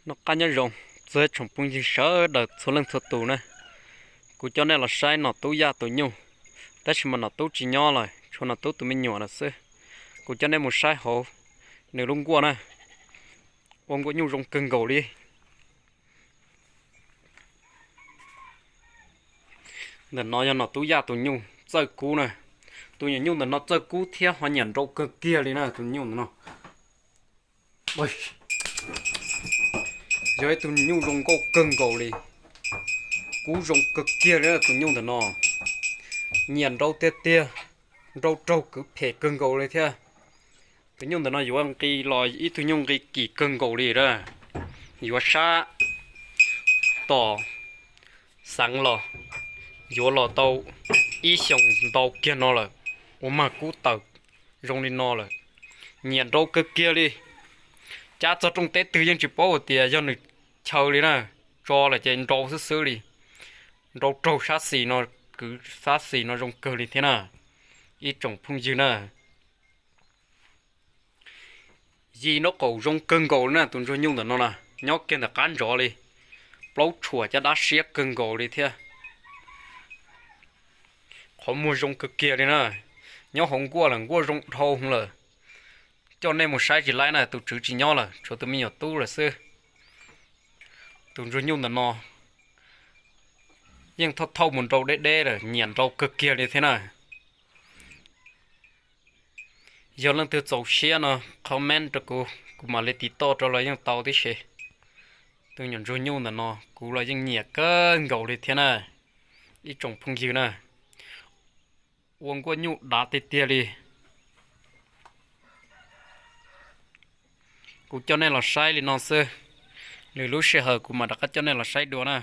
Noj qab nyob zoo txog tsoom phooj ywg sawv daws txhua leej txhua tus na. Kuv coj nej los saib Nom Tub Yaj tus nyuj, tab sis mas Nom Tub tsis nyob lawm, tshuav Nom Tub tus me nyuam lawm xwb. Kuv coj nej mus saib hauv nws lub nkuaj na, ua nkuaj nyuj zoo kawg nkaus li. Ntawm no yog Nom Tub Yaj tus nyuj txawj kub na. Tus nyuam nyuj ntawm no txawj kub thiab ho nyiam nrau kawg kiag li na tus nyuj ntawm no. Yog ib tug nyuj zoo nkauj kawg nkaus li, kub zoo kawg kiag li tus nyuj ntawm no. Nyiam nrau tiag tiag, nrau raug kwv phem kawg nkaus li thiab. Tus nyuj ntawm no yuav nqi los ib tug nyuj nqi kim kawg nkaus li a, yuav sab tom xeev los yuav los tau ib xyoos ntau kiag no lawm, ua mag kub tawm zoo li no lawm, nyiam nrau kawg kiag li. Cab txog rooj teb twg yeej tsis paub hais tias yog nws chaw li na, tso lawm ces nrau xwb xwb li. Nrau raug sab xis no, kwv sab xis no zoo kawg li thiab na, ib tsoom phooj ywg na. Yim nraub qaum zoo kawg nkaus li na tus ntsuag nyuj ntawm no na, nyob kiag ntawm qab ntsov li, plaub tshuam caj dab siab kawg nkaus li thiab. Qhov muag zoo kawg kiag li na, nyob hauv nkuaj lawm nkuaj zoo dhau lawm. Coj nej mus saib tsis laib na tus tswv tsis nyob lawm tshuav tus me nyuam tub lawm xwb. Tus ntsuag nyuj ntawm no yeej thauj thauj mus nrau deb deb lawm nyiam nrau kawg kiag li thiab na. Yog leej twg txaus siab no comment rau kuv, kuv mam li tiv toj rau los yeej tau tib si. Tus nyuam ntsuag nyuj ntawm no kuv los yeej nyiam kawg nkaus li thiab na, ib tsoom phooj ywg na. Ua nkuaj nyuj dav tiag tiag li. Kuv coj nej los saib li no xwb, lwm lub sij hawm kuv mam rov qab coj nej los saib dua na.